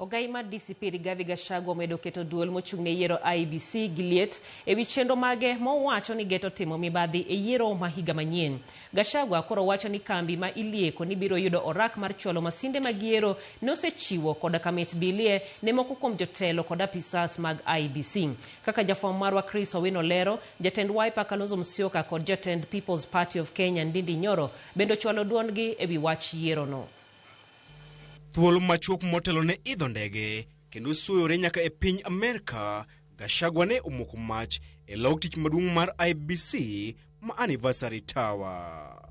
Ogai mar DCP Rigathi Gachagua omedo keto duol mochung' ne yiero IEBC gi liet ewi chenro mage mowacho ni geto timo mibadhi e yiero ma higa manyien. Gachagua koro wacho ni kambi ma ilieko ni biro yudo orak mar chwalo masinde mag yiero ne osechiwo koda kamit bilie ne moko kuom jotelo kod apisas mag IEBC. Kaka jafwambo marwa Chris Owino lero, jatend Wiper Kalonzo Musyoka kod jatend People's Party of Kenya Ndindi Nyoro bende ochwalo duondgi ewi wach yierono. Thuolo machuok motelo ne idho ndege kendo suyore nyaka e piny Amerka, Gachagua ne omoko mach e log tich maduong' mar IEBC ma Anniversary Tower.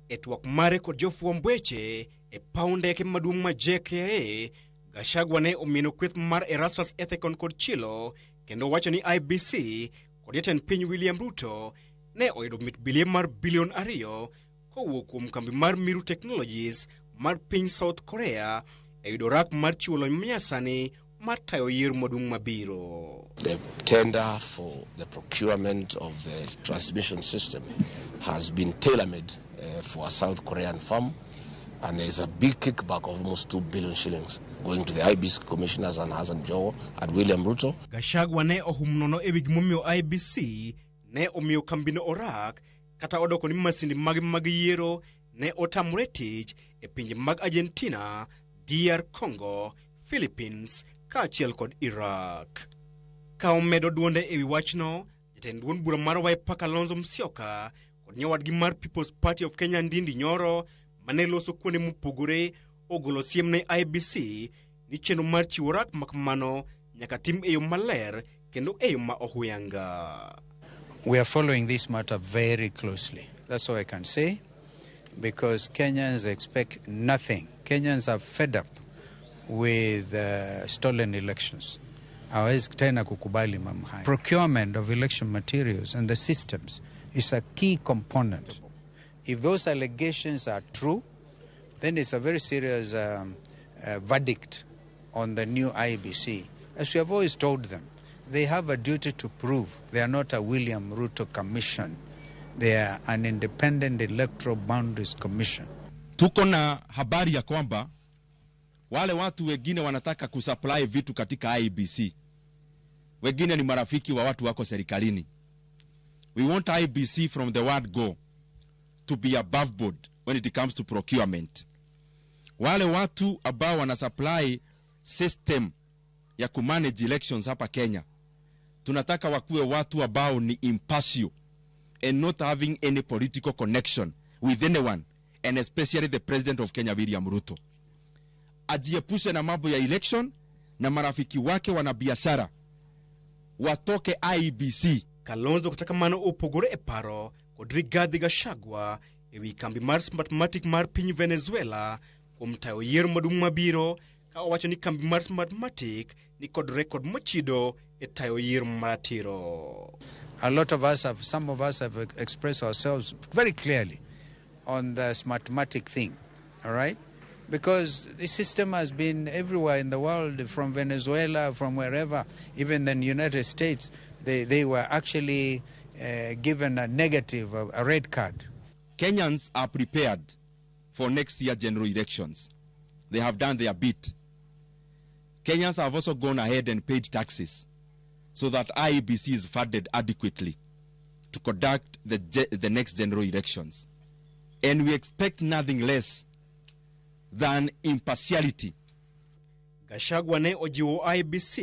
E twak mare kod jofwamb weche e paw ndeke maduong' ma JKIA, Gachagua ne omieno kweth mar Erastus Ethekon kod Chilo kendo wacho ni IEBC kod jatend piny William Ruto ne oyudo mit bilie mar bilion 2 kowuok kuom kambi mar Miru Technologies mar piny South Korea e yudo rak mar chiwo lony manyasani mar tayo yiero maduong' mabiro. The tender for the procurement of the transmission system has been tailor-made for a South Korean firm, and there's a big kickback of almost 2 billion shillings going to the IEBC commissioners and Hassan Joho and William Ruto. Gachagua ne ohum nono ewi gimomiyo IEBC ne omiyo kambino orak kata odoko ni masinde mage mag yiero ne otamore tich e pinje mag Argentina, DR Congo, Philippines kaachiel kod Iraq. Ka omedo duonde ewi wachno, jatend duond bura mar Wiper Kalonzo Musyoka kod nyawadgi mar People's Party of Kenya Ndindi Nyoro mane loso kuonde mopogore ogolo siem ne IEBC ni chenro mar chiwo rak makamano nyaka tim e yo maler kendo e yo ma ohuyanga. We are following this matter very closely. That's all I can say, because Kenyans expect nothing. Kenyans are fed up with stolen elections. Hawezi tena kukubali mambo haya. Procurement of election materials and the systems is a key component. If those allegations are true, then it's a very serious verdict on the new IEBC. As we have always told them, they have a duty to prove they are not a William Ruto commission. They are an independent electoral boundaries commission. Tuko na habari ya kwamba wale watu wengine wanataka kusupply vitu katika IEBC, wengine ni marafiki wa watu wako serikalini. We want IEBC from the word go to be above board when it comes to procurement. Wale watu ambao wana supply system ya kumanage elections hapa Kenya, tunataka wakuwe watu ambao ni impartial and not having any political connection with anyone and especially the president of Kenya William Ruto. Ajiepushe na mambo ya election na marafiki wake wanabiashara watoke IEBC. Kalonzo kata kamano opogore e paro kod Rigathi Gachagua ewi kambi mar Smartmatic mar piny Venezuela kuom tayo yiero maduong' mabiro ka owacho ni kambi mar Smartmatic ni kod rekod mochido e tayo yiero maratiro. A lot of us have, some of us have expressed ourselves very clearly on the Smartmatic thing, all right? Because the system has been everywhere in the world, from Venezuela, from wherever, even the United States, they were actually given a negative, a red card. Kenyans are prepared for next year general elections. They have done their bit. Kenyans have also gone ahead and paid taxes so that IEBC is funded adequately to conduct the next general elections. And we expect nothing less than impartiality. Gachagua ne ojiwo IEBC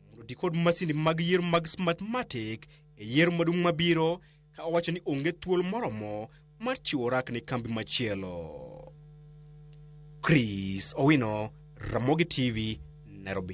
mondo oti kod masinde mag yiero mag Smartmatic e yiero maduong' mabiro ka owacho ni onge thuolo moromo mar chiwo rak ne kambi machielo. Chris Owino, Ramogi TV, Nairobi.